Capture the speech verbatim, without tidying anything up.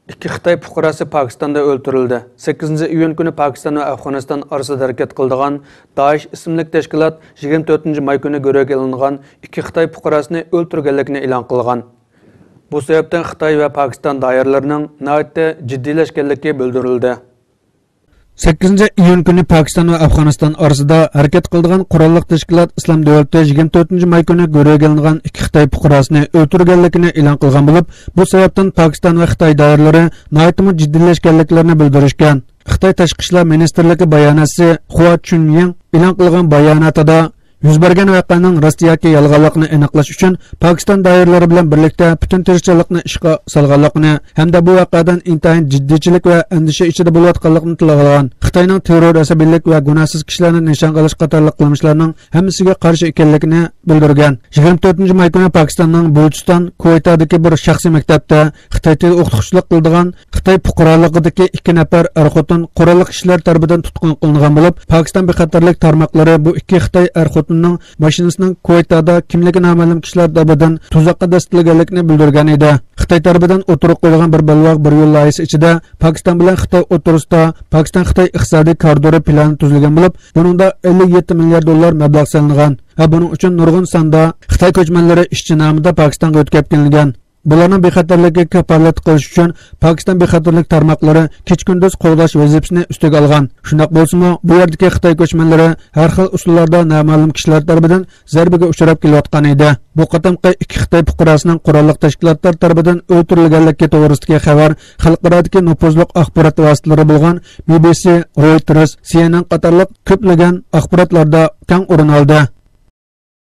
ئىككى خىتاي پۇقراسى پاكىستاندا ئۆلتۈرۈلدى. سەككىزىنچى ئىيۇن كۈنى پاكىستان ۋە ئەفغانىستان ئارىسىدا ھەرىكەت قىلىدىغان دائىش ئىسىملىك تەشكىلات يىگىرمە تۆتىنچى ماي كۈنى گۆرۈگە ئېلىنغان ئىككى خىتاي پۇقراسىنى ئۆلتۈرگەنلىكىنى ئېلان قىلغان. بۇ سەۋەبتىن خىتاي ۋە پاكىستان دائىرىلىرىنىڭ ناھايىتى جىددىيلەشكەنلىكى بىلدۈرۈلدى. سەككىزىنچى ئىيۇن كۈنى پاكىستان ۋە ئەفغانىستان ئارىسىدا ھەرىكەت قىلىدىغان قوراللىق تەشكىلات ئىسلام دۆلىتى يىگىرمە تۆتىنچى ماي كۈنى گۆرۈگە ئېلىنغان ئىككى خىتاي پۇقراسىنى ئۆلتۈرگەنلىكىنى ئېلان قىلغان بولۇپ، بۇ سەۋەبتىن پاكىستان ۋە خىتاي دائىرىلىرى ناھايىتىمۇ جىددىيلەشكەنلىكلىرىنى بىلدۈرۈشكەن. خىتاي تاشقى ئىشلار مىنىستىرلىكى باياناتچىسى خۇا چۈنيىڭ ئېلان قىلغان باياناتىدا، يۈز بەرگەن ۋەقەنىڭ راست ياكى يالغانلىقىنى ئېنىقلاش ئۈچۈن پاكىستان دائىرىلىرى بىلەن بىرلىكتە پۈتۈن تىرىشچانلىقنى ئىشقا سالغانلىقىنى ھەمدە بۇ ۋەقەدىن ئىنتايىن جىددىيچىلىك ۋە ئەندىشە ئىچىدە بولۇۋاتقانلىقىنى تىلغا ئالغان. خىتاينىڭ تېررور ئەسەبىيلىك ۋە گۇناھسىز كىشىلەرنى نىشان قىلىش قاتارلىق قىلمىشلارنىڭ ھەممىسىگە قارشى ئىكەنلىكىنى بىلدۈرگەن. يىگىرمە تۆتىنچى ماي كۈنى پاكىستاننىڭ بلۇچىستان كۇۋەيتادىكى بىر شەخسىي مەكتەپتە خىتاي تىلى ئوقۇتقۇچىلىق قىلىدىغان خىتاي پۇقرالىقىدىكى ئىككى نەپەر ئەر-خوتۇن قوراللىق كىشىلەر تەرىپىدىن تۇتقۇن قىلىنغان بولۇپ، پاكىستان بىخەتەرلىك تارماقلىرى بۇ ئىككى خىتاي ئەر-خوتۇننىڭ ماشىنىسىنىڭ كۇۋەيتادا كىملىكى نامەلۇم كىشىلەر تەرىپىدىن تۇزاققا دەسسىتىلگەنلىكىنى بىلدۈرگەن ئىدى. خىتاي تەرىپىدىن ئوتتۇرىغا قويۇلغان بىر بەلباغ بىر يول لايىھىسى ئىچىدە پاكىستان بىلەن خىتاي ئوتتۇرىسىدا پاكىستان-خىتاي ئىقتىسادىي كارىدورى پىلانى تۈزۈلگەن بولۇپ، بۇنىڭدا ئەللىك يەتتە مىليارد دوللار مەبلەغ سېلىنغان ۋە بۇنىڭ ئۈچۈن نۇرغۇن ساندا خىتاي كۆچمەنلىرى ئىشچى نامىدا پاكىستانغا ئۆتۈپ كەلگەن. بۇلارنىڭ بىخەتەرلىكىگە كاپالەتلىك قىلىش ئۈچۈن پاكىستان بىخەتەرلىك تارماقلىرى كېچە-كۈندۈز قوغداش ۋەزىپىسىنى ئۈستىگە ئالغان. شۇنداق بولسىمۇ، بۇ يەردىكى خىتاي كۆچمەنلىرى ھەر خىل ئۇسۇللاردا نامەلۇم كىشىلەر تەرىپىدىن زەربىگە ئۇچراپ كېلىۋاتقان ئىدى. بۇ قېتىمقى ئىككى خىتاي پۇقراسىنىڭ قوراللىق تەشكىلاتلار تەرىپىدىن ئۆلتۈرۈلگەنلىكى توغرىسىدىكى خەۋەر خەلقئارادىكى نوپۇزلۇق ئاخبارات ۋاسىتىلىرى بولغان بى بى سى، رويتېرس، سى ئېن ئېن قاتارلىق كۆپلىگەن ئاخباراتلاردا كەڭ ئورۇن ئالدى.